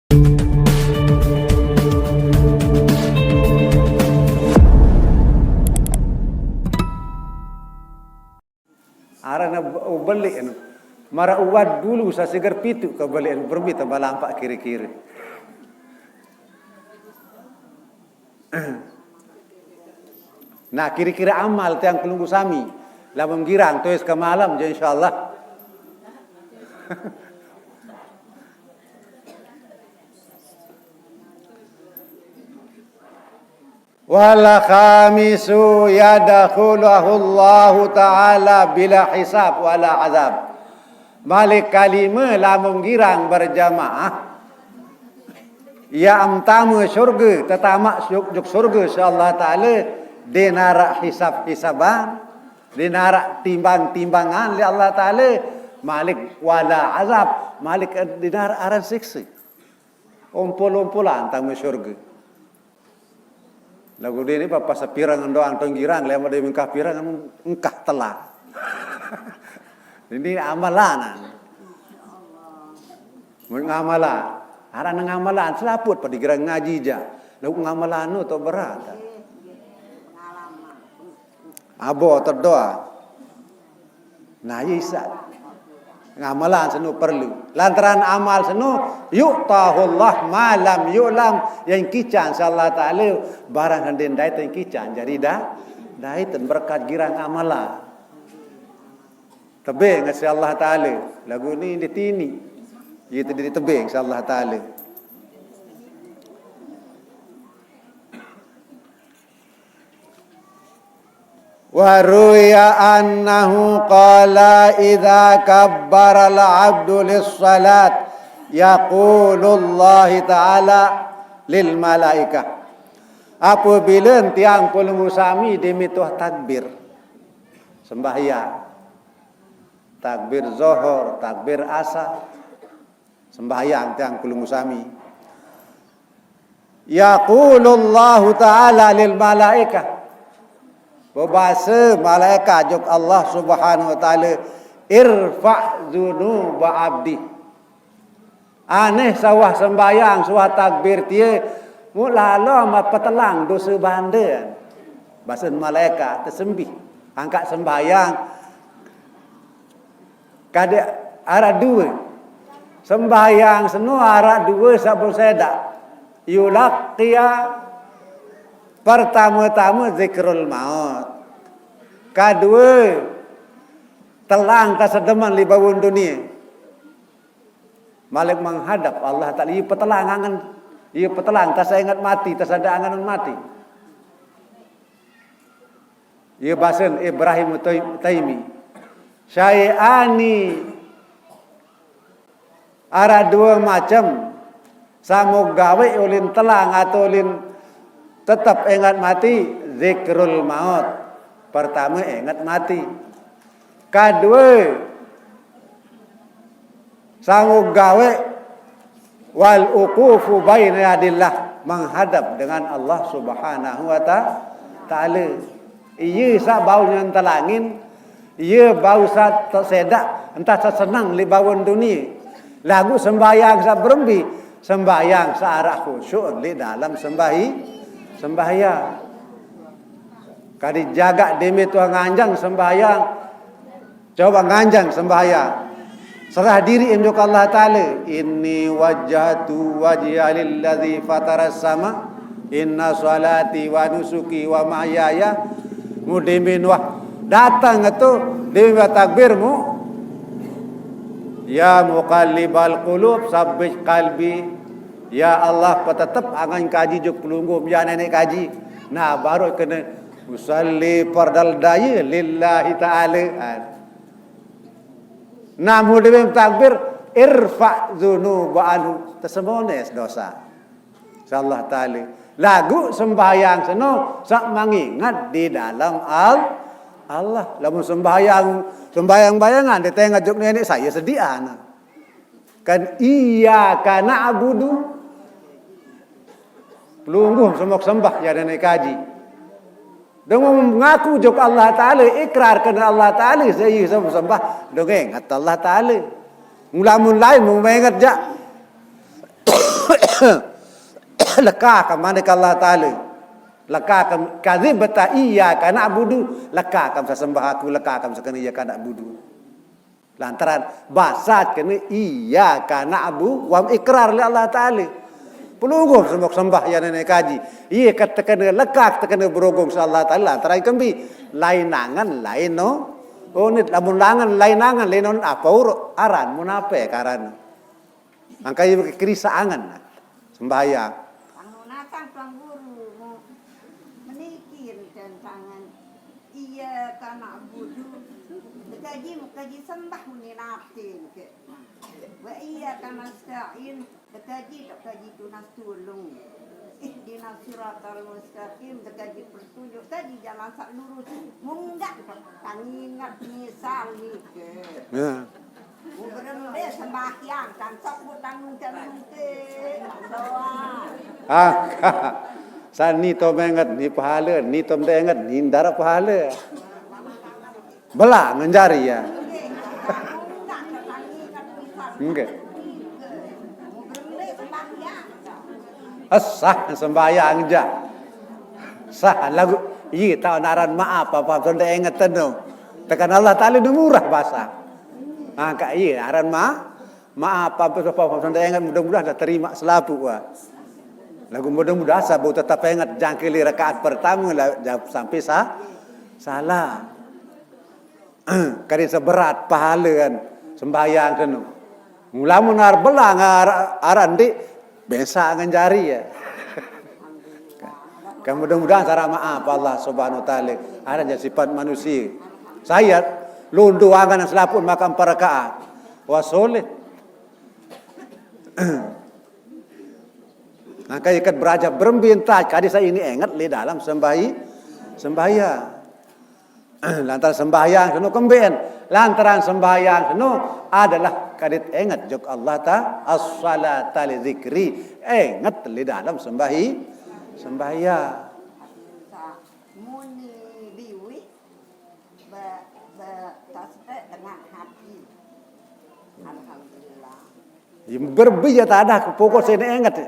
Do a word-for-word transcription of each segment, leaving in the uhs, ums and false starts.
Arana ubeli anu. Mara uwad dulu sasigar pitu ka beli anu, berbi tambah lampak kiri-kiri. Nah, kiri-kiri amal tiang pelunggu sami. Lamun girang, tois ka malam, ja insyaallah. Wal khamisu yadkhuluhu Allahu ta'ala bila hisab wala azab. Malik kalima lamun girang berjamaah, ya amtama surga, tetamak syuk-, juk surga insyaallah ta'ala, dinarak hisab-hisaban, dinarak timbang-timbangan li Allah ta'ala, malik wala azab, malik dinarak aran siksa. Umpul-umpulan tamu surga. Lagu dini papa sapirang doang tong girang, lema de mengkah pirang, engkah telah. Ini amalan. Mun ngamalan, arana ngamalan, selaput pa digirang ngaji ja. Lagu ngamalan nu to berat. Abo to doa. Nah, iya isa. Ngamalan senu perlu. Lantaran amal senu, yu'tahullah ma lam yu'lam, yang kican insyaallah ta'ala, barang handen dait yang kican. Jadi dah, dait berkat girang amalan. Tebeng insyaallah ta'ala. Lagu ni ditini. Itu ditebeng insyaallah ta'ala. Wa ruya annahu qala idza kabbara al-'abdu lis-salat yaqulullahu ta'ala lil malaikah. Apabila tiang pelunggu sami dimituh takbir sembahyang, takbir zohor, takbir asar, sembahyang tiang pelunggu sami. Yaqulullahu ta'ala lil malaikah. Bebasa malaikat juk Allah Subhanahu wa ta'ala, "Irfa' dzunuba abdi." Aneh sawah sembahyang, sawah takbir tie, mu lalo ma petelang dosa bande. Basen malaikat, tesembih. Angkat sembahyang, kada arak dua. Sembahyang seno arak dua sabun sedak. Yulaqqiya, pertama-tama zikrul maut. Kadua, telang tasademan li bawon dunia. Malik menghadap Allah Ta'ala. Iya petelang angan, iya petelang tasaingat mati, tasada angan mati. Iya basen Ibrahim Taimi. Syai'ani, arak dua macam. Samo gawe ulin telang atau ulin tetap ingat mati, zikrul maut. Pertama ingat mati. Kadua, sanggup gawe, wal uqufu baina yadillah, menghadap dengan Allah Subhanahu wa ta-, ta'ala. Iya sa bau nyentelangin, iya bau sa tersedak, entah sa senang li bawon dunia. Lagu sembahyang sa berembi, sembahyang sa arak khusyuk li dalam sembahi-, sembahyang. Kadi jaga demi Tuhan nganjang sembahyang. Coba nganjang sembahyang. Serah diri induk Allah Ta'ala. Inni wajjahtu wajhiya lilladzi fataras sama. Inna salati wa nusuki wa mahyaya. Mu dimin wah. Datang itu dimin takbir mu. Ya muqallibal qulub, sabbit qalbi. Ya Allah, petetep angan kaji juk pelungguh, ya nenek kaji. Nah, baru kena usalli fardal daya lillahi ta'ala. Namun demi takbir, irfa dzunuba anhu. Tersemones dosa. Insyaallah ta'ala. Lagu sembahyang seno, sak mengingat di dalam al-, Allah. Lamun sembahyang, sembahyang bayangan, di tengah juk nenek saya sediana. Kan iyyaka na'budu. Pelungguh semok sembah ya nenek kaji. Dengan mengaku juk Allah Ta'ala, ikrar kena Allah Ta'ala, saya sembah, dengan ingat Allah Ta'ala. Mulamun lain, mau ingat jak. Lekakam mane ka Allah Taala. Lekakam kadzibta iyyaka na'budu, lekakam sesembah aku, lekakam sekena iyyaka na'budu. Lantaran basa kena iyyaka na'budu, wa ikrar li Allah Taala. Pelungguh sembah, sembah ya nenek kaji. Iya kata kena lekak, kata kena berogong sa Allah Taala, lantaran kembi. Lain angan, lain no. Oh, ni lamun langan, lain angan, lain no apa uruk, aran, mun apa karan. Angka iya bagi kerisa angan. Sembahyang. Pang nunakan Tuan Guru, mu-, menikir dan tangan. Iyyaka na'budu. Dekaji, dekaji sembah muni natin ke. Wa iyyaka nasta'in. Dekaji, dekaji tunas tulung. Ihdinas siratal mustaqim. Dekaji petunjuk. Dekaji jalan sak lurus. Munggah tangingat misal ni ke. Ya. Mu berembe sembahyang, kan sok mu tanggung tanggung ke. Doa. Ah, sani to menget ni pahala, ni to menget ni ndara pahala. Bela ngenjari ya. Enggak. Sah sembahyang ja. Sah lagu. Iya tau naran maaf apa sonde enget teno. Tekan Allah Taala nu murah basa. Angka iya aran ma maaf apa sonde enget, mudah-mudahan dah terima selapu wa. Lagu mudah-mudahan sabu tetap enget jangkili rakaat pertama lah jawab sampai sa salah. Kadi seberat pahala kan sembahyang seno. Mula munar belang aran di besa ngenjari ya. Kan mudah-mudahan sara maaf Allah Subhanahu wa taala. Ada je sifat manusia. Saya lundu angan selaput makan perakaat. Wasoleh. Nah, kaya ikat beraja berembin taj kadi sa ini enget li dalam sembahi sembahyang. Lantaran sembahyang seno kemben. Lantaran sembahyang seno adalah kadit enget jok Allah ta as-salata li dzikri. Enget li dalam sembahi sembahyang. Muni biwih be, be, tasbih dengan hati. Alhamdulillah. Ya, berbi ya tak ada pokok sini enget.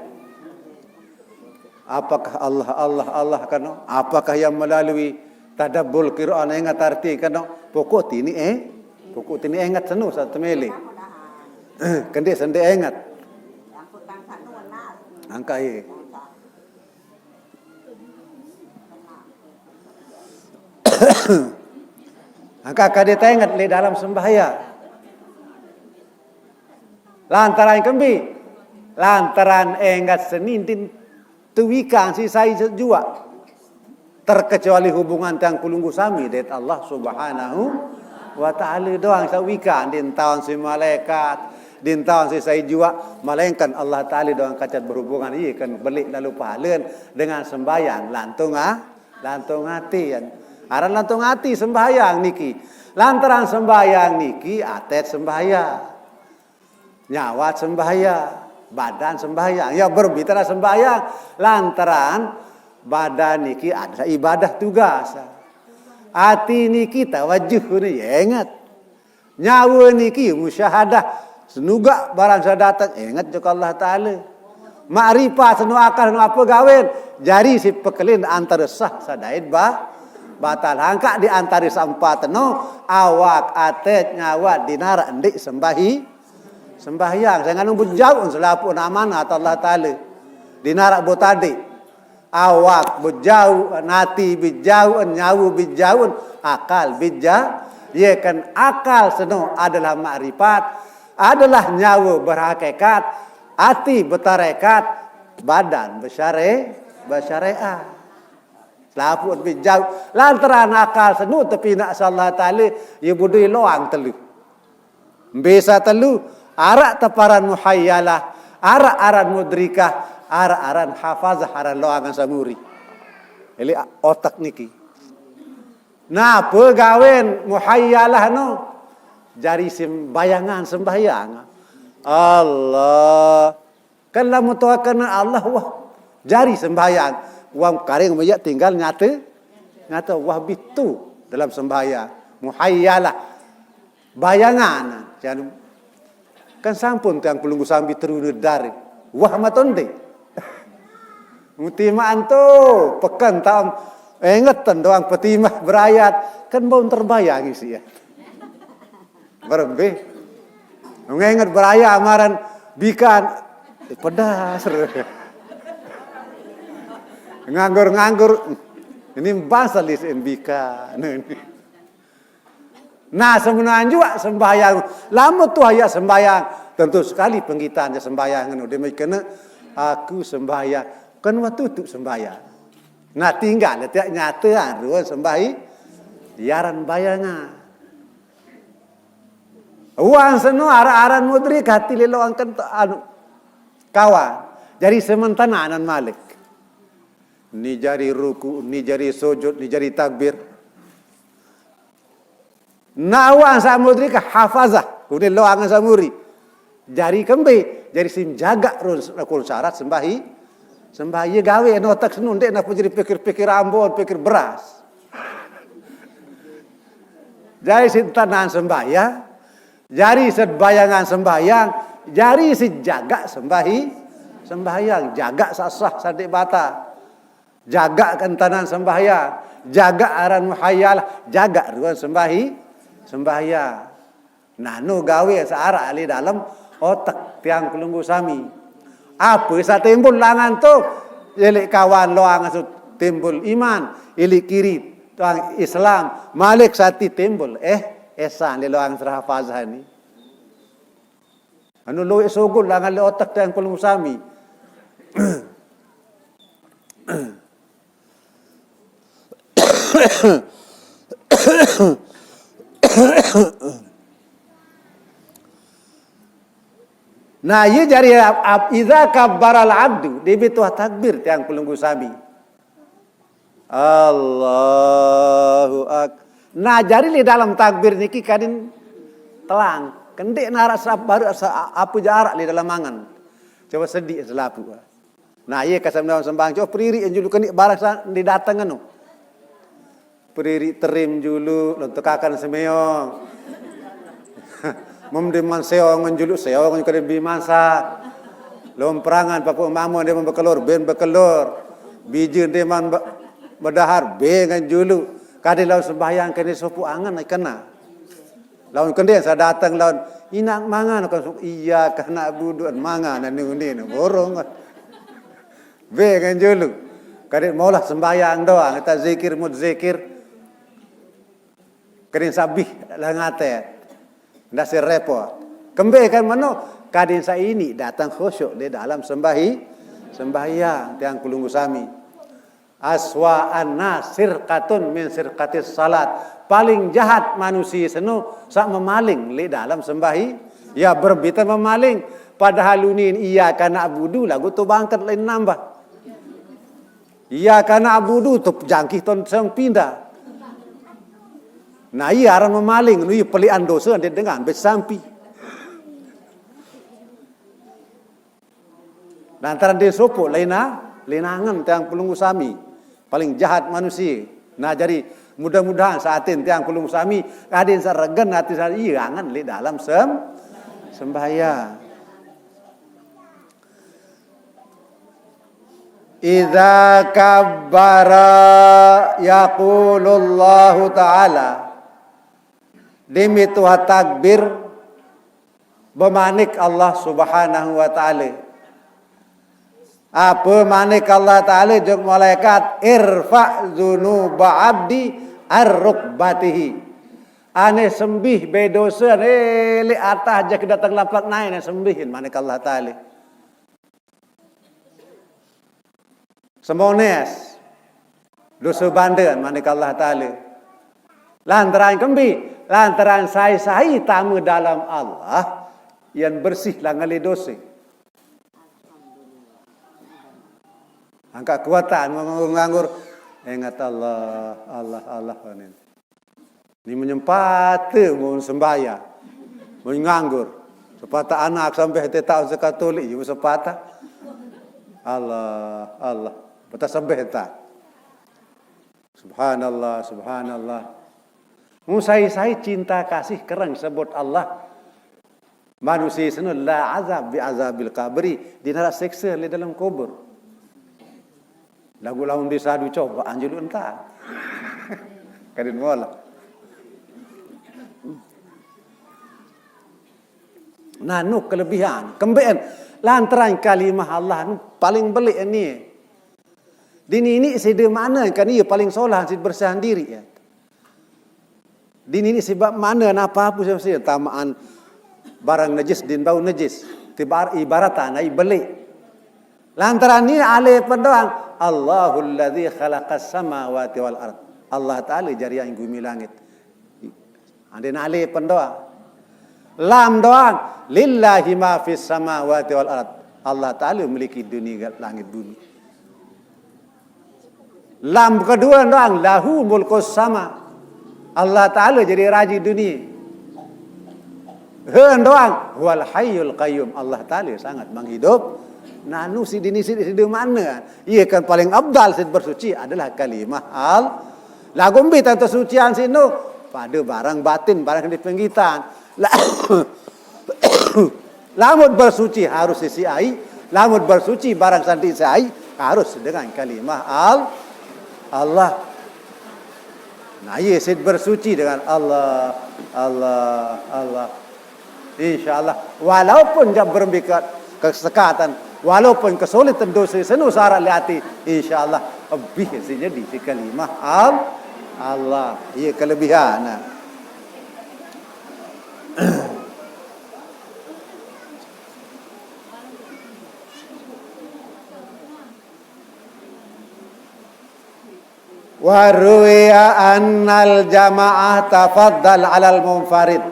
Apakah Allah, Allah, Allah kano? Apakah yang melalui tadabbur Quran enget arti kano? Pokok tini eh, pokok tini enget senu satu mele. Kendi sendi enget. Angkai. Angka kadi tenget li dalam sembahyang. Lantaran kembi, lantaran engat senindin tuwikang sisai sejua. Terkecuali hubungan tiang kulunggu sami dait Allah Subhanahu wa taala doang sawikang, din taun si malaikat, din taun si sai jua, malaingkan Allah Taala doang kacat berhubungan, iya kan belik lalu pahalen dengan sembahyang lantung ah, lantung ati kan. Aran lantung ati sembahyang niki. Lantaran sembahyang niki atet sembahyang. Nyawat sembahyang, badan sembahyang. Ya berbicara sembahyang lantaran badan niki adalah ibadah tugas. Ati niki tawajuh ni ya ingat. Nyawa niki musyahadah, senuga barang sudah datang ingat jok Allah Taala. Makrifat senu akal senu apa gawen, jari si pekelin antara sah sadaid bah batal. Hangka di antara saempat no, awak, atet, nyawa, dinara, endik sembahi sembahyang. Saya nganu bejauh selapuh amanat Allah Taala. Dinara botadi. Awak bejauh, nati bejauh, nyawa bejauh, akal beja. Ya kan akal seno adalah makrifat, adalah nyawa berhakikat, ati betarekat, badan besyare, besyariat. Selapuh bejauh lantaran akal seno tepinak Allah Taala, ya budui loang telu. Bisa telu, arak teparan muhayyalah, arak aran mudrikah, arak aran hafazah, aran loangan samuri. Eli otak niki. Napa gawen muhayyalah no? Jari sembayangan sembahyang. Allah. Kan lamun toa kena Allah, wah, jari sembahyang. Wang karing meyak tinggal nyata, nyata wah bitu dalam sembahyang. Muhayyalah. Bayangan. Jan-, kan sampun tiang pelunggu sambi terune dari. Wah matonde. Mutimaan tu, peken tam, ingetan doang petimah berayat. Kan bau terbayang isi ya. Berembe. Ngenget beraya amaran bikan. Eh, pedas. Nganggur-nganggur. Ini bangsa lisin bikan. Nah, semenanjua sembahyang. Lama tu ayat sembahyang. Tentu sekali penggitan je sembahyang. Ngeno dia mai kena, aku sembahyang. Kan waktu tu sembahyang. Nah, tinggal tiap nyata ruang sembahi. Yaran bayangan. Uang seno arak-aran mudrik hati lelo angkan anu kawan. Jadi sementana anan malik. Ni jari ruku, ni jari sujud, ni jari takbir. Nawang samudri ka hafazah, kemudian loangan samuri. Jari kembe, jari sim jaga run rukun syarat sembahi, sembahi gawe notak senundek napa jadi pikir-pikir ambon, pikir beras. Jari sim tanan sembahyang, jari sedbayangan sembahyang, jari sejaga sembahi, sembahyang, jaga sasah sadik bata. Jaga kentanan sembahyang, jaga aran muhayalah, jaga ruan sembahi, sembahyang. Nano gawe searak ali dalam otak tiang pelunggu sami. Apa sa timbul langan tu? Ilik kawan loang su timbul iman, ilik kiri tuang Islam, malik sati timbul eh esan di loang serah fazah ni. Anu luwih sugul lah ngalih otak tiang pelunggu sami. Nah, iya jari ab-, ab-, idza kabbaral abdu, dia bituah takbir tiang pelunggu sami. Allahu ak. Nah, jari li dalam takbir niki kadin telang. Kendik narak sa-, baru sa-, apa jarak li dalam angan. Coba sedih selapu. Nah, iya kasam dalam sembang. Coba periri julu kenik barak sa-, di datang anu. Periri terim julu, lontok akan semeo. Mem di man seongan julu, seongan kadin bi masak. Lom perangan paku mamo dia man bekelor, ben bekelor. Biji dia man be-, bedahar, bengan julu. Kadin lawan sembahyang kene sopu angan ai kena. Lawan kendeng sa datang lawan, "Inak mangan," kan su-, "Iya kana buduan mangan anu ni borong." Bengan julu. Kadin maulah sembahyang doang, kita zikir mut zikir. Kadin sabih lah ngatet. Ndak si repot. Kembe kan mano, kadin sa ini datang khusyuk di dalam sembahi, sembahyang tiang kulunggu sami. Aswa annas sirqatun min sirqatis salat. Paling jahat manusia seno sak memaling li dalam sembahi. Ya berbitan memaling. Padahal lunin iya kana budu lagu tu bangket lain nambah. Iya kana budu tu jangkih ton sang pindah. Nah, iya aran memaling, nu iya pelian dosa dia dengan besampi. Lantaran dia sopok laina, linangan tiang pelunggu sami. Paling jahat manusia. Nah, jadi mudah-mudahan saatin tiang pelunggu sami, kadin saregen ati sa-, iya angan li dalam sem-, sembahyang. Idza kabbara yaqulullahu ta'ala. Demi tuha takbir, bemanik Allah Subhanahu wa Ta'ala. Apa manik Allah Ta'ala jok malaikat, "Irfa dzunuba abdi ar-rukbatihi." Ane sembih be dosa, ane le atah aja kedatang lapak naik, ane sembihin manik Allah Ta'ala. Semones. Dosa bandan, manik Allah Ta'ala. Lantaran kembi, lantaran sai-sai tama dalam Allah, yang bersih lah ngali dosa. Angkat kuatan, nganggur-nganggur. Ingat Allah, Allah, Allah. Ni menyempata mun sembahyang. Mun nganggur. Sepatah anak sampai hati tak sekatolik, juga sepatah. Allah, Allah. Betas sampai tak. Subhanallah, subhanallah. Mun sai-sai cinta kasih kereng sebut Allah. Manusia seno la azab bi azabil qabri, di nara seksa le dalam kubur. Lagu lamun bisa dicoba anjulu enta. Kadin mola. Nah, nu kelebihan. Kembe'en lantaran kalimah Allah nu paling belik ni. Dini ini sida mana kan ia paling solah, sida bersihan diri ya. Dini ini sebab mana napa apa sida tamaan barang najis din bau najis. Tibar ibaratan ai belik. Lantaran ni ale pendoang, Allahul ladzi khalaqas samawati wal ard. Allah Taala jariang gumi langit. Ande nale pendoang. Lam doang, lillahi ma fis samawati wal ard. Allah Taala memiliki dunia langit bumi. Lam kedua doang, lahu mulkus sama. Allah Taala jadi raja dunia. He doang, huwal hayyul qayyum. Allah Taala sangat menghidup. Nanu si dini si di mana? Ia kan paling abdal si bersuci adalah kalimah al. Lagu mbi tanto sucian sino pada barang batin, barang di penggitan. La- Lamun bersuci harus isi ai, lamun bersuci barang sandi isi ai, harus dengan kalimah al Allah. Nah, iya sid bersuci dengan Allah, Allah, Allah. Insya Allah, walaupun jam berembi ke kesekatan, walaupun kesulitan dosa senu sarak liati, insya Allah, lebih isinya di si kalimah al Allah. Iya kelebihan. Nah. Wa ruwiya annal jamaah tafaddal alal munfarid.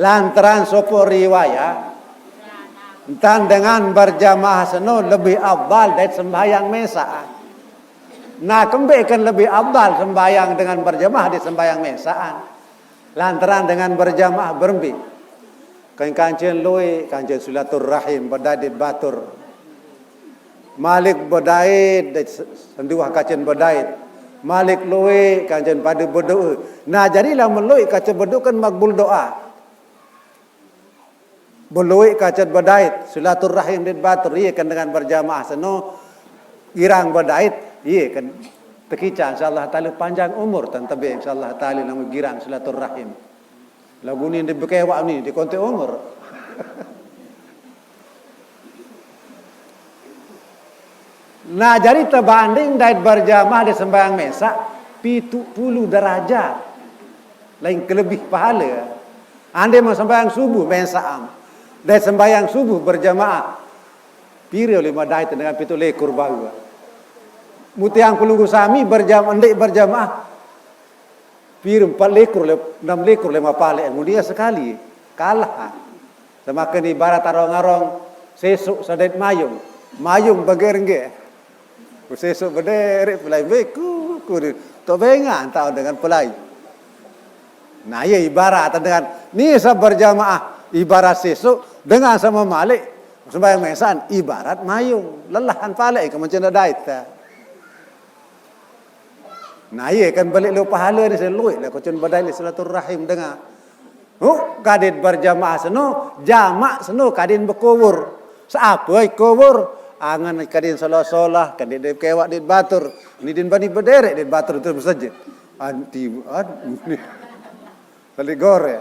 Lantaran sopo riwayat, entan dengan berjamaah seno lebih afdal dari sembahyang mesa. Nah, kembe kan lebih afdal sembahyang dengan berjamaah di sembahyang mesaan. Lantaran dengan berjamaah berembi. Kan kancen lui, kancen silaturahim, bedait batur. Malik bedait, dait se-, senduah kancen bedait. Malik lui, kancen pada berdoa. Nah, jadi lamun lui kancen berdoa kan makbul doa. Belui kancen bedait, silaturahim dait batur, iya kan dengan berjamaah seno, girang bedait, iya kan tekica, insya Allah Taala panjang umur, tan tebe, insya Allah Taala, lamun girang silaturahim. Lagu ni di bekewak ni, di konte umur. Nah, jadi tebanding dait berjamaah di sembahyang mesa, pitu puluh derajat. Lain kelebih pahala. Ande mau sembahyang subuh mesa am. Dait sembahyang subuh berjamaah. Pire lima dait dengan pitu lekur baru. Mutiang pelunggu sami berjam-, endik berjamaah. Pir empat lekur, le-, enam lekur lima pale, mulia sekali. Kalah. Semakin ibarat arong-arong sesuk sadait mayung. Mayung bengke-rengke. Sesuk bederek pelai beku, ku, tok bengan tau dengan pelai. Nah, iya ibarat dengan ni sa berjamaah, ibarat sesuk dengan sama malik sembahyang mesan, ibarat mayung. Lelahan pale ke mencen dait. Nah, iya kan balik lo pahala ni, seluit lah kucun badai silaturahim dengan. Oh, kadin berjamaah seno, jamak seno kadin bekubur. Seapa kubur? Angan kadin solah-solah, kan di kewak di batur. Ni din bani bederek di batur tu masjid. Anti, an-, balik gore.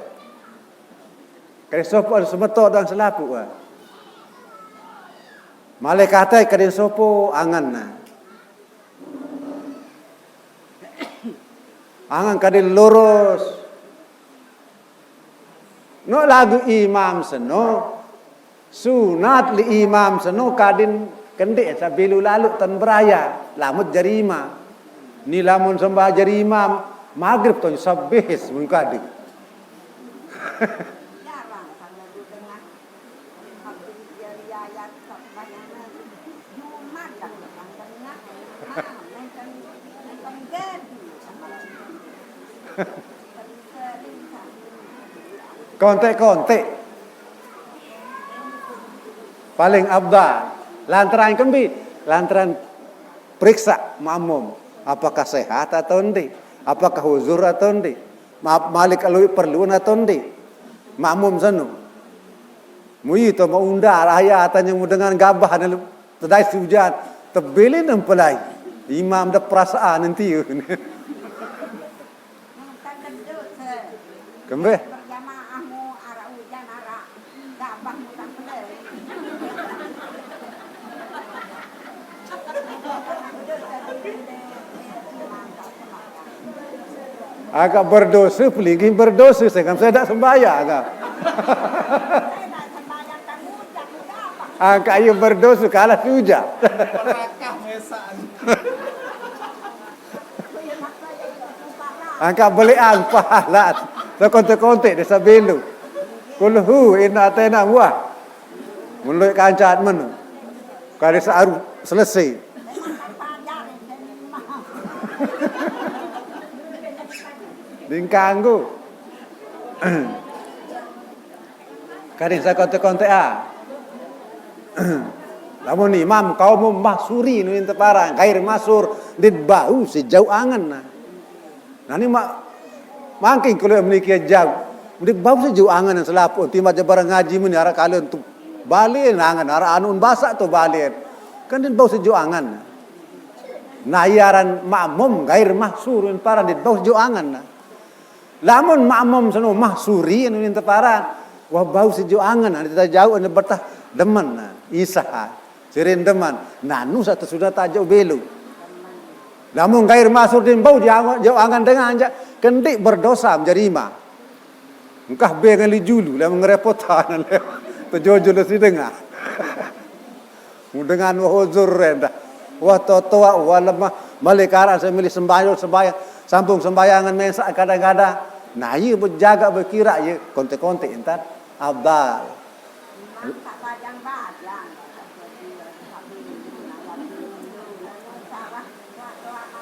Kadin sopo semetok dan selapu, ah. Malaikat kadin sopo angan nah. Angan kadin lurus. No lagu imam seno, sunat li imam seno kadin kendek sabilu lalu tan beraya, lamut jari imam. Ni lamun sembah jari imam, magrib ton sabihis mun kadin. Kontek-kontek. Paling abdal. Lantaran kembi, lantaran periksa makmum. Apakah sehat atau endi? Apakah uzur atau endi? Ma-, malik alui perlu atau endi? Makmum seno. Mu itu mau unda raya tanya mu dengan gabah dan tedai si ujan. Tebelin empelai. Imam da perasaan nanti. Kembeh. Agak berdosa, peligi berdosa, saya kan saya tak sembahyang agak. Angka iya berdosa kalah suja. Perakah mesaan. Angka belian pahala. Sekontek-kontek desa belu. Kulhu inna atena wah. Menurut kancat menu. Kali searu selesai. Dingkanggu. Kadang saya kontek-kontek ah. Lamun imam kaum mahsuri nu inta parang gair masur dit bau sejauh angan nah. Nah ni mak mangking kalau meniki jauh. Dit bau sejauh angan yang selapu timat je barang ngaji meni ara kalen tu balen angan ara anun basak tu balen. Kan dit bau sejauh angan. Nah iaran makmum gair mahsur nu parang dit bau sejauh angan nah. Lamun makmum seno mahsuri anu nin teparan. Wah bau sejuk angan, anu tajauh anu betah demen nah. Isah. Sirin demen. Nanu satu sudah tajauh belu. Lamun gair mahsur din bau jauh angan dengan aja. Kendik berdosa menjadi imam. Engkah be ngali julu lamun ngerepotan. Tejojol si dengah. Dengan wah uzur rendah. Wah totoa, wah lemah. Malih karak saya milih sembahyang, sembahyang. Sambung sembayangan mesak kadang-kadang. Nah, iya bejaga berkira iya kontek-kontek intan. Abdal.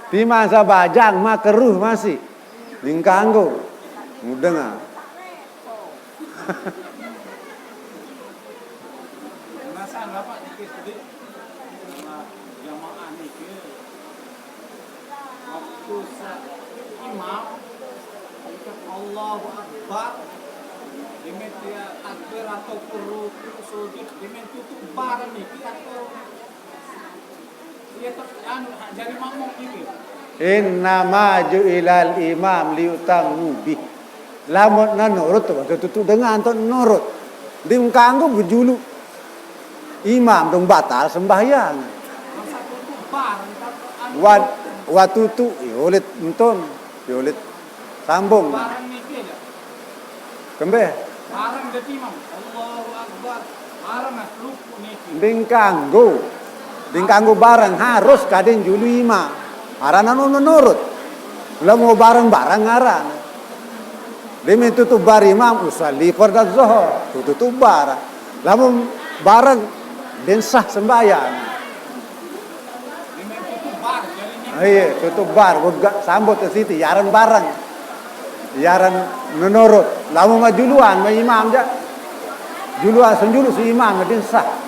Timan sabajang makruh masih. Dingkanggo. Mudeng ah. Perasaan Bapak niki sedih, jamaah niki, waktu sa-, imam ucap Allahu Akbar, diminta takbir atau ruku, sujud, diminta tutup bareng niki atau Innama ju'ilal imam liutammu bih. Lamun nanurut tu, waktu tutu dengan tu nurut. Di kanggo bejulu imam dong batal sembahyang. Wa, wa tutu, yolit entun, yolit sambung. Kembeh. Bareng dadi imam. Allahu Akbar. Bareng ah, rukuk niki. Ding kanggo. Ding kanggo bareng harus kadin julu imam. Arana nu nurut. Lamun bareng-bareng ngaran. Demi tutup bar imam usalli fardaz zuhur. Tutup bar. Lamun bareng din sah sembahyang. Iya, tutup bar, wegak sambut ke siti, yaran bareng. Yaran menurut. Lamun mah juluan, mah imam ja. Juluan senjulu si imam, din sah.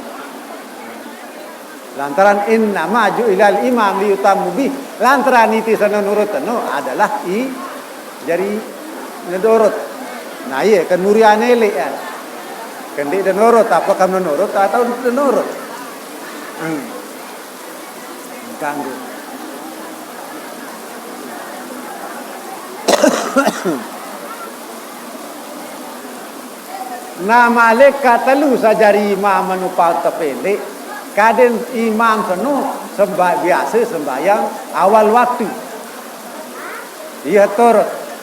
Lantaran innama ju'ilal imam liutammu bih. Lantaran iti sana nurut no adalah i jadi ngedorot. Nah iya kan murian elek ya. Kan dia nurut apa kamu nurut atau nurut? Hmm. Ganggu. Nah, malaikat telu sajari imam anu patepele, kadin imam seno semba-, biasa sembahyang awal waktu. Iya tur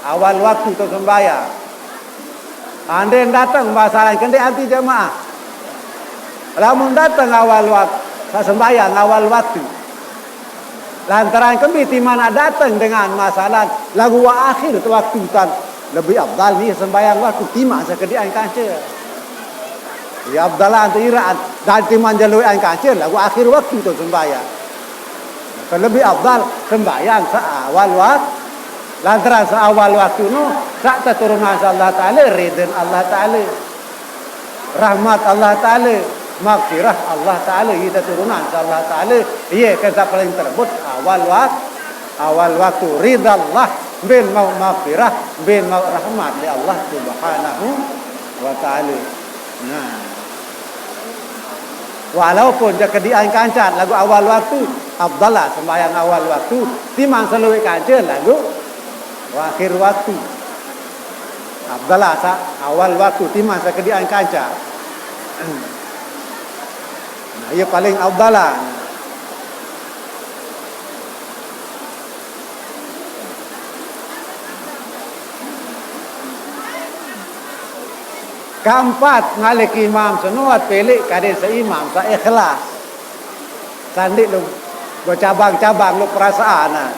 awal waktu tu sembahyang. Andai datang masalah kendi anti jamaah. Lamun datang awal waktu, sembahyang awal waktu. Lantaran kembi ti mana datang dengan masalah lagu wa akhir tu waktu tan lebih afdal ni sembahyang waktu tima sekedi angkance. Ya afdalan tu iraan dan ti manjalui angkance lagu akhir waktu tu sembahyang. Kan lebih afdal sembahyang seawal waktu. Lantaran seawal waktu no, sak teturunan Allah Taala, ridin Allah Taala. Rahmat Allah Taala, magfirah Allah Taala, kita turunan Allah Taala. Iya, kan paling terebut awal waktu, awal waktu ridha Allah, bin mau magfirah, bin mau rahmat di Allah Subhanahu wa Taala. Nah. Walaupun ja kedian kancan lagu awal waktu, afdalah sembahyang awal waktu, timbang seluit kancan lagu akhir waktu. Afdalah sa awal waktu, timbang sekedian kancan. Nah, ia paling afdalah. Keempat, ngalih imam sunat, pilih kadin seimam, sa ikhlas. Sandi lu bercabang-cabang lu perasaan. Nah,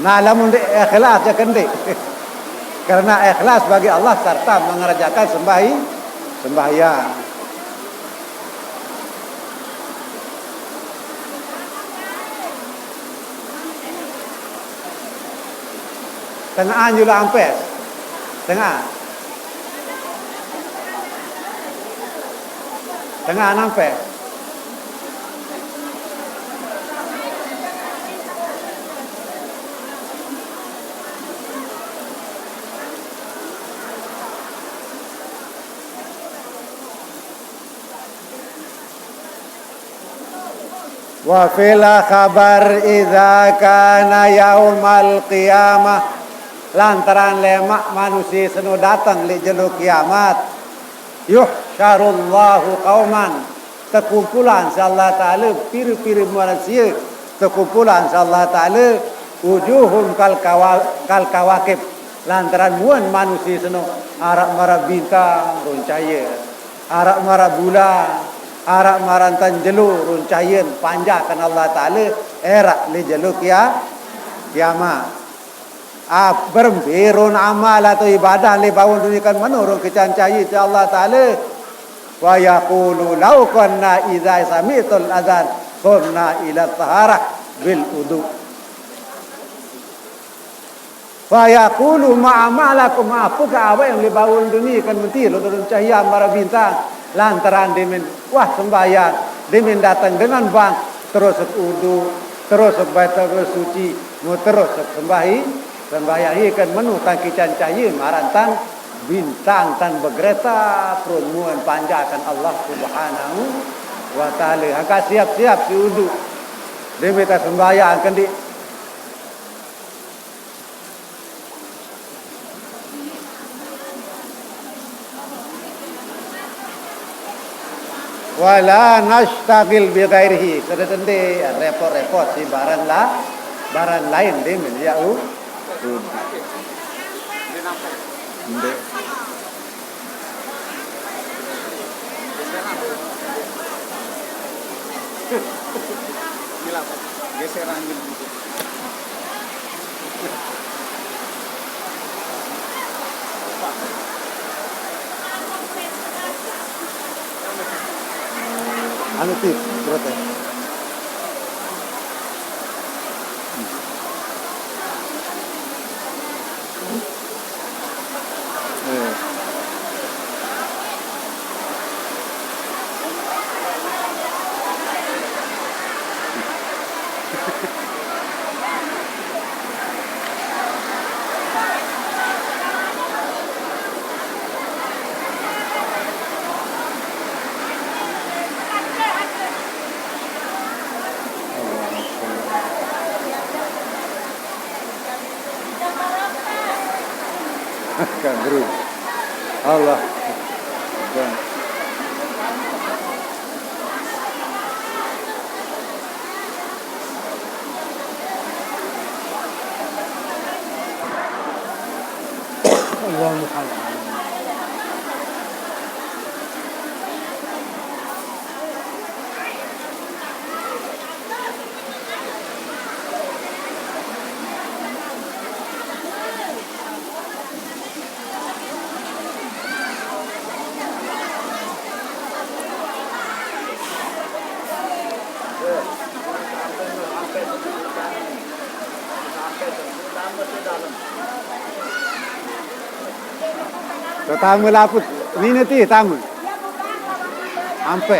nah lamun di ikhlas ja kendi. Karena ikhlas bagi Allah serta mengerjakan sembahi, sembahyang. Tengah julu ampes. Tengah. Tengah ampes. Wa fil khabar idza kana yaumal qiyamah, lantaran lemak manusia seno datang li jelo kiamat. Yuhsyarullahu qauman, tekumpulan si Allah Taala pira-pira manusia, tekumpulan si Allah Taala, wujuhum kal kawa-, kal kawakib, lantaran muan manusia seno arak mara bintang run cahaya, arak mara bulan, arak mara tan jelo run cahaya, panjakan Allah Taala, erak li jelo kia-, kiamat. Ah, berembe run amal atau ibadah li baun dunia kan meno run kican cahaya si Allah Taala. Wa yaqulu law kunna idza sami'tul adzan qumna ila taharah bil udu. Fa yaqulu ma amalakum, apakah awak yang li baun dunia kan menti run cahaya mara bintang, lantaran dimin wah sembahyang, dimin datang dengan bang, terus udu, terus batal suci, mu terus sembahi, sembahyang ia kan meno tan kican cahaya, maran tan bintang tan begereta perun muan panjakan Allah Subhanahu wa Taala. Angka siap-siap si udu. Dimin ta sembahyang kendi. Wala nashtaghil bi ghairihi. Kada tende repot-repot si barang la-, barang lain dimin ya u. Ende. Geseran dulu. Anu tip, berapa? Eh. Kagru. Allah. Dan Allahumma shalli ala Pertama laput, nina ti tama. Ampe.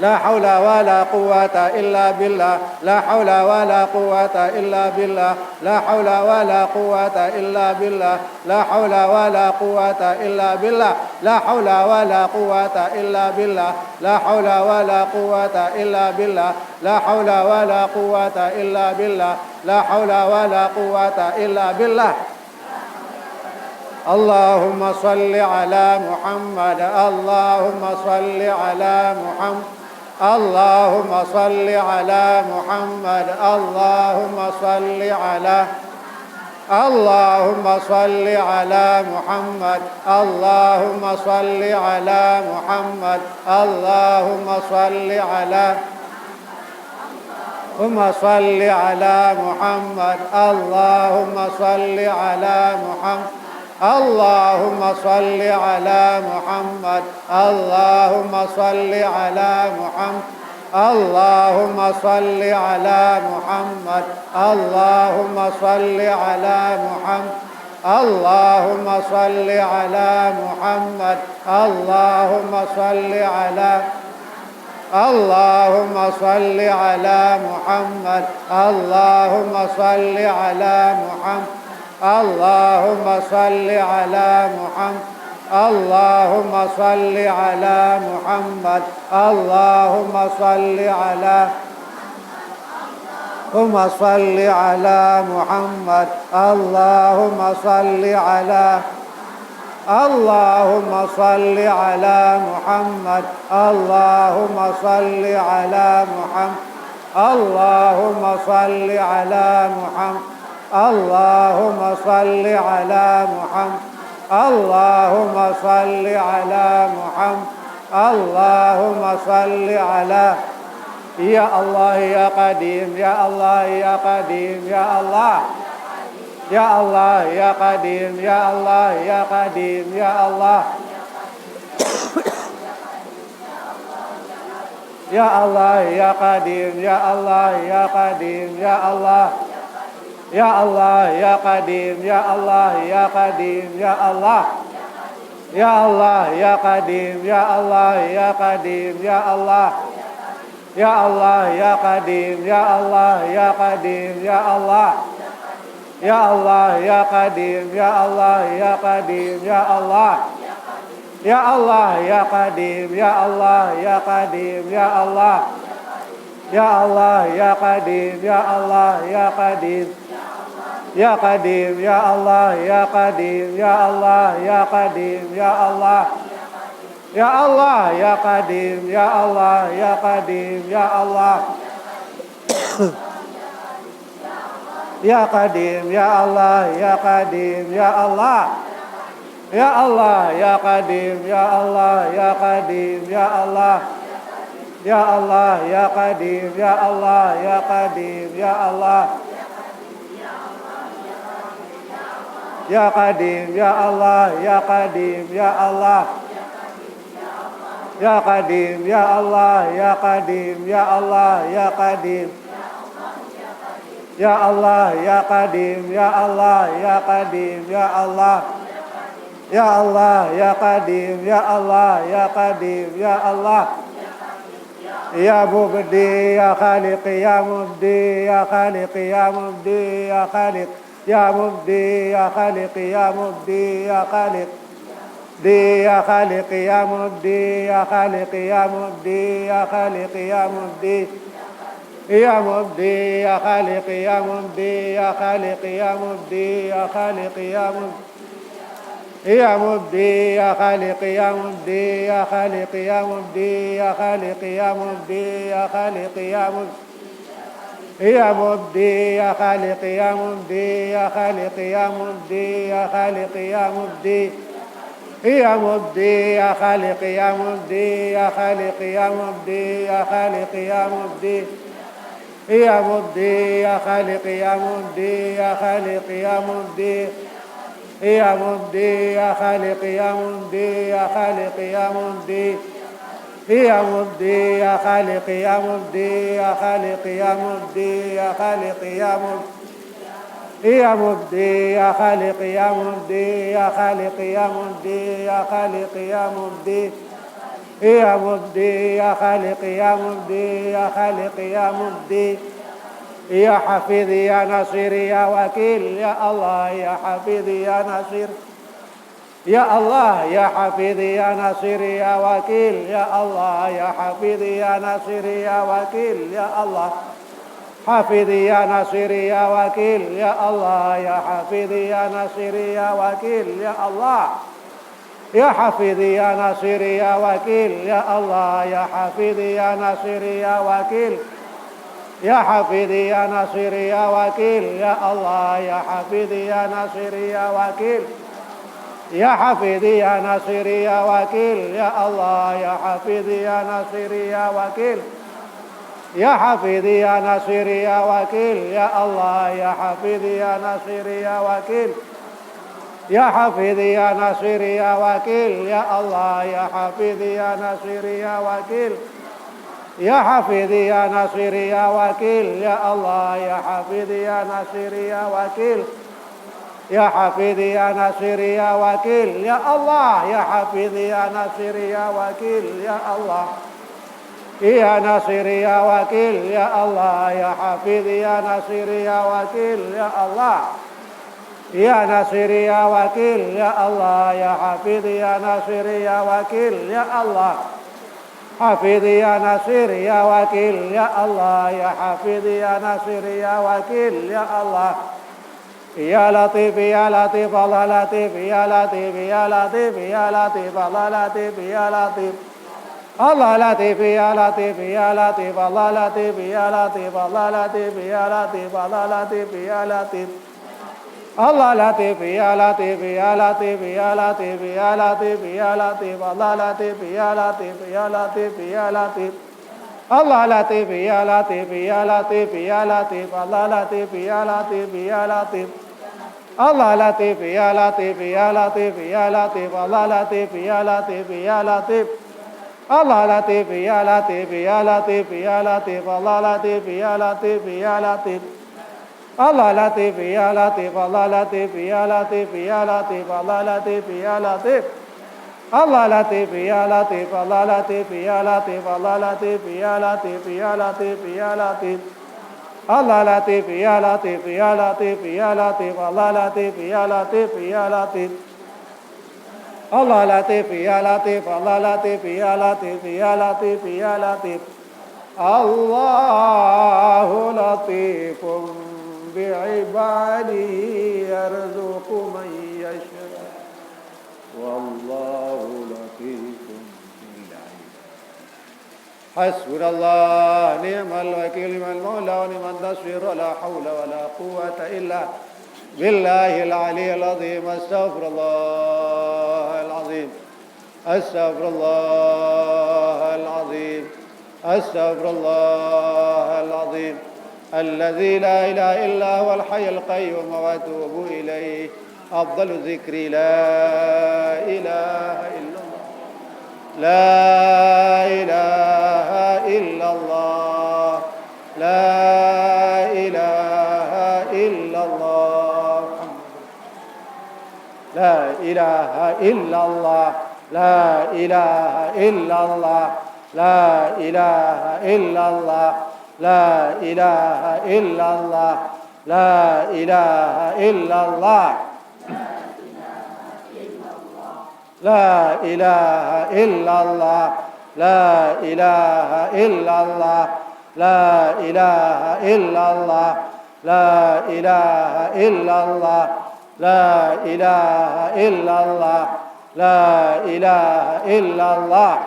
لا حول ولا قوة إلا بالله. لا حول ولا قوة إلا بالله. لا حول ولا قوة إلا بالله. لا حول ولا قوة إلا بالله. لا حول ولا قوة إلا بالله. لا حول ولا قوة إلا بالله. لا حول ولا قوة إلا بالله. لا حول ولا قوة إلا بالله. اللهم صل على محمد. اللهم صل على محمد. اللهم صل على محمد. اللهم صل على اللهم صل على محمد. اللهم صل على محمد. اللهم صل على اللهم صل على محمد. اللهم صل على محمد. اللهم صل على محمد. اللهم صل على محمد. اللهم صل على محمد. اللهم صل على محمد. اللهم صل على محمد. اللهم صل على اللهم صل على محمد. اللهم صل على محمد. اللهم صل على محمد. اللهم صل على محمد. اللهم صل على اللهم صل على محمد. اللهم صل على اللهم صل على محمد. اللهم صل على محمد. اللهم صل على محمد. اللهم صل على محمد. اللهم صل على محمد. اللهم صل على يا الله يا قديم، يا الله يا قديم، يا الله. يا الله يا قديم، يا الله يا قديم، يا الله. يا الله يا قديم، يا الله يا قديم، يا الله. يا الله يا قديم، يا الله يا قديم، يا الله. يا الله يا قديم، يا الله يا قديم، يا الله. يا الله يا قديم، يا الله يا قديم، يا الله. يا الله يا قديم، يا الله يا قديم، يا الله. يا الله يا قديم، يا الله يا قديم، يا الله. يا الله يا قديم، يا الله يا قديم. يا قديم، يا الله يا قديم، يا الله يا قديم، يا الله. يا الله يا قديم، يا الله يا قديم، يا الله. يا قديم، يا الله يا قديم، يا الله. يا الله يا قديم، يا الله يا قديم، يا الله. يا الله يا قديم، يا الله يا قديم، يا الله. يا قديم، يا الله يا قديم، يا الله. يا قديم، يا الله يا قديم، يا الله يا قديم. يا الله يا قديم، يا الله يا قديم، يا الله. يا الله يا قديم، يا الله يا قديم، يا الله. يا مبدي يا خالق، يا مبدي يا خالق، يا مبدي يا خالق. يا مبدي يا خالق، يا مبدي يا خالق. دي يا خالق، يا مبدي يا خالق، يا مبدي يا خالق، يا مبدي. يا مبدي يا خالق، يا مبدي يا خالق، يا مبدي يا خالق، يا مبدي. يا مبدي يا خالق، يا مبدي يا خالق، يا مبدي يا خالق، يا مبدي يا خالق، يا مبدي. يا مبدي يا خالق، يا مبدي يا خالق، يا مبدي يا خالق، يا مبدي. يا مبدي يا خالق، يا مبدي يا خالق، يا مبدي يا خالق، يا مبدي. يا مبدي يا خالق، يا مبدي يا خالق، يا مبدي. يا مبدي يا خالق، يا مبدي يا خالق، يا مبدي. يا مبدي يا خالق، يا مبدي يا خالق، يا مبدي يا خالق، يا مبدي. يا مبدي يا خالق، يا مبدي يا خالق، يا مبدي يا خالق، يا مبدي. يا مبدي يا خالق يا مبدي يا خالق يا مبدي، يا حفيظ يا نصير يا وكيل، يا الله يا حفيظ يا نصير. يا الله يا حفيظ يا نصير يا وكيل، يا الله يا حفيظ يا نصير يا وكيل، يا الله. حفيظ يا نصير يا وكيل، يا الله يا حفيظ يا نصير يا وكيل، يا الله. يا حفيظ يا نصير يا وكيل، يا الله يا حفيظ يا نصير يا وكيل. يا حفيظ يا نصير يا وكيل، يا الله يا حفيظ يا نصير يا وكيل. يا حفيظ يا نصير يا وكيل، يا الله يا حفيظ يا نصير يا وكيل. يا حفيظ يا نصير يا وكيل، يا الله يا حفيظ يا نصير يا وكيل. يا حفيظ يا نصير يا وكيل، يا الله يا حفيظ يا نصير يا وكيل. يا حفيظ يا نصير يا وكيل، يا الله يا حفيظ يا نصير يا وكيل. يا حفيظ يا نصير يا وكيل، يا الله يا حفيظ يا نصير يا وكيل، يا الله. يا نصير يا وكيل، يا الله يا حفيظ يا نصير يا وكيل، يا الله. يا نصير يا وكيل، يا الله يا حفيظ يا نصير يا وكيل، يا الله. حفيظ يا نصير يا وكيل، يا الله يا حفيظ يا نصير يا وكيل، يا الله. يا لطيف يا لطيف الله لطيف يا لطيف يا لطيف يا لطيف الله لطيف يا لطيف. الله لطيف يا لطيف يا لطيف الله لطيف يا لطيف الله لطيف يا لطيف الله لطيف يا لطيف. الله لطيف يا لطيف يا لطيف يا لطيف يا لطيف يا لطيف الله لطيف يا لطيف يا لطيف يا لطيف. الله لطيف يا لطيف يا لطيف يا لطيف الله لطيف يا لطيف يا لطيف. الله لطيف يا لطيف يا لطيف يا لطيف الله لطيف يا لطيف يا لطيف. الله لطيف يا لطيف يا لطيف يا لطيف الله لطيف يا لطيف يا لطيف. الله لطيف يا لطيف الله لطيف يا لطيف يا لطيف الله لطيف يا لطيف. الله لطيف يا لطيف الله لطيف يا لطيف الله لطيف يا لطيف يا لطيف يا لطيف. الله لطيف يا لطيف يا لطيف يا لطيف الله لطيف يا لطيف يا لطيف. الله لطيف يا لطيف الله لطيف يا لطيف يا لطيف يا لطيف. الله لطيف بعباده يرزق من يشاء والله لطيف بالعباد. حسبنا الله نعم الوكيل نعم المولى ونعم النصير ولا حول ولا قوة إلا بالله العلي العظيم. أستغفر الله العظيم. أستغفر الله العظيم. أستغفر الله العظيم الذي لا إله إلا هو الحي القيوم وأتوب إليه. أفضل الذكر لا إله إلا الله. لا إله إلا الله. لا إله إلا الله. لا إله إلا الله. لا إله إلا الله. لا إله إلا الله. لا إله إلا الله. لا إله إلا الله. لا إله إلا الله. لا إله إلا الله. لا إله إلا الله. لا إله إلا الله. لا إله إلا الله. لا إله إلا الله.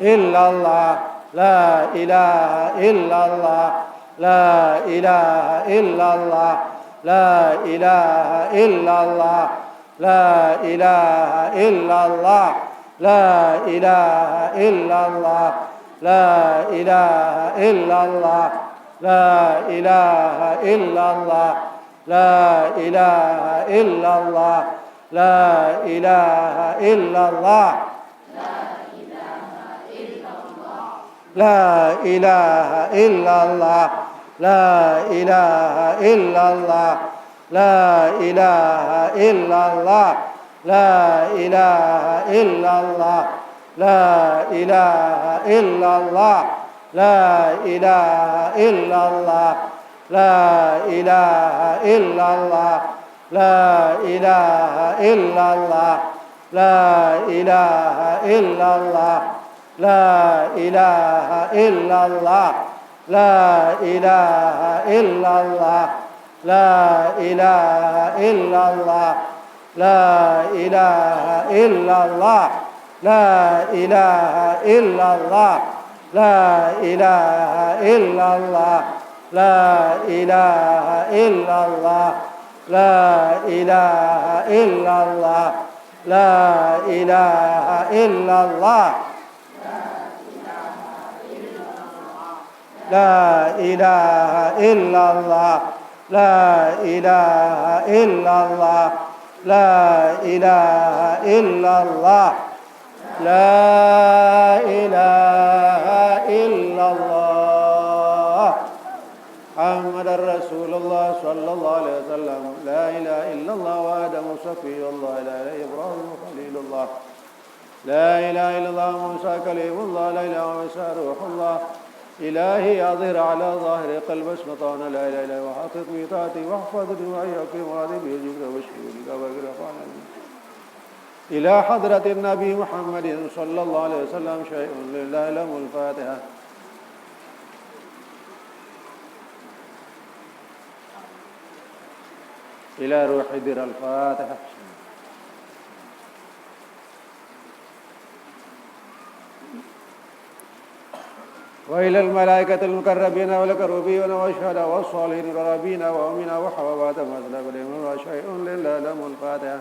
إلا الله. لا إله إلا الله. لا إله إلا الله. لا إله إلا الله. لا إله إلا الله. لا إله إلا الله. لا إله إلا الله. لا إله إلا الله. لا إله إلا الله. لا إله إلا الله. لا إله إلا الله. لا إله إلا الله. لا إله إلا الله. لا إله إلا الله. لا إله إلا الله. لا إله إلا الله. لا إله إلا الله. لا إله إلا الله. لا إله إلا الله. لا إله إلا الله. لا إله إلا الله. لا إله إلا الله. لا إله إلا الله. لا إله إلا الله. لا إله إلا الله. لا إله إلا الله. لا إله إلا الله. لا إله إلا الله. لا إله إلا الله. لا إله إلا الله. لا إله إلا الله. لا إله إلا الله. محمد رسول الله صلى الله عليه وسلم. لا إله إلا الله وآدم صفي الله. لا إله إلا إبراهيم خليل الله. لا إله إلا الله موسى كليم الله. لا إله إلا عيسى روح الله. إلهي أظهر على ظاهر قلب اسمطان. لا إله إلا هو حقق ميقاتي واحفظني وإياك وعظيم يجيب وبشر بك وبكر فعلا. إلى حضرة النبي محمد صلى الله عليه وسلم شيء لله لم الفاتحة. إلى روح در الفاتحة. وإلى الملائكة المقربين والكروبين والشهداء والصالحين وربينا وأمنا وحوابات ما سلك الإمام شيء لله لم الفاتحة.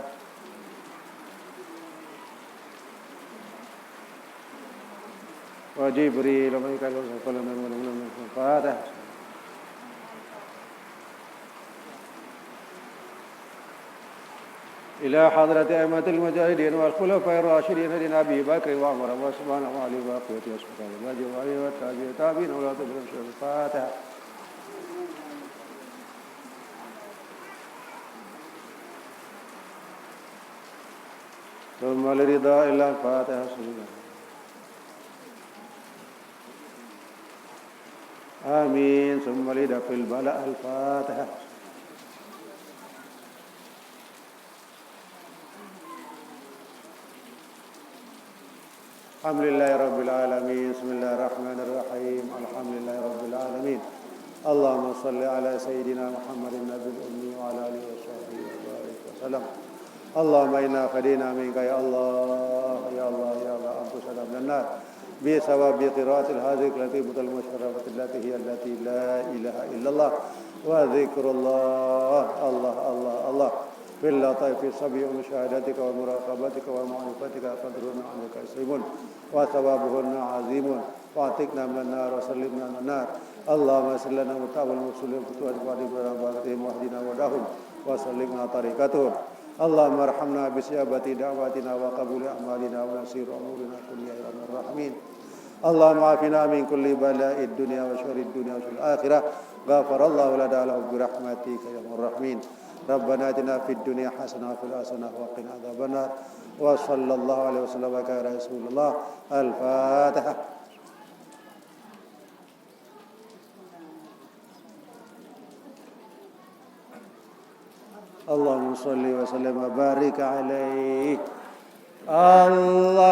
وجبريل وميكال وسكل من ولم الفاتحة. إلى حضرة أئمة المجاهدين والخلفاء الراشدين سيدنا أبي بكر وعمر وعثمان وعلي وبقية أصحاب الرضي وعلي والتابعين والتابعين ولا تبرم الفاتحة. ثم لرضا إلا الفاتحة. آمين. ثم لدفع البلاء الفاتحة. الحمد لله رب العالمين. بسم الله الرحمن الرحيم. الحمد لله رب العالمين. اللهم صل على سيدنا محمد النبي الأمي وعلى آله وصحبه وبارك وسلم. اللهم إنا فدينا منك يا الله، يا الله، يا الله، أنفسنا من النار بسبب قراءة هذه الكلمة المشرفة التي هي التي لا إله إلا الله. وذكر الله، الله، الله، الله، في اللطائف السبع مشاهدتك ومراقبتك ومعرفتك قدرهن عندك عظيم وثوابهن عظيم. وأعتقنا من النار وسلمنا من النار. اللهم يسر لنا وتعاون المسلمين وفتوح بعد بركاتهم واهدنا وهداهم وسلكنا طريقتهم. اللهم ارحمنا بإجابة دعواتنا وقبول أعمالنا ونصير أمورنا كلها يا أرحم الراحمين. اللهم عافنا من كل بلاء الدنيا وشر الدنيا وشر الآخرة. غفر الله لنا ولكم برحمتك يا أرحم الراحمين. ربنا آتنا في الدنيا حسنة وفي الآخرة وقنا عذاب النار. وصلى الله عليه وسلم وبارك على رسول الله. الفاتحة. اللهم صل وسلم وبارك عليه. الله